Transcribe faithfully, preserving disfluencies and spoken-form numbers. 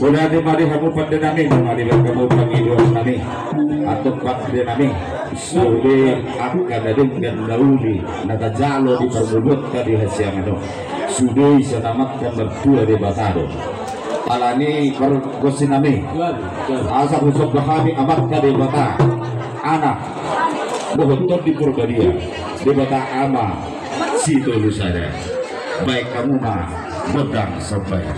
Mauliate ma di hamu pande nami, mauliate ma di hamu pangidoan nami. Antong pande nami, sude angka na denggan na uli na tajalo di parngoluanta di hasiangan on, sude i sanamatkan martua Debata do. Alani pargonsi nami, asa husomba hami Amanta Debata, Anak, dohot Tondi Porbadia, Debata Ama Sitolusada. Baen hamu ma gondang somba i.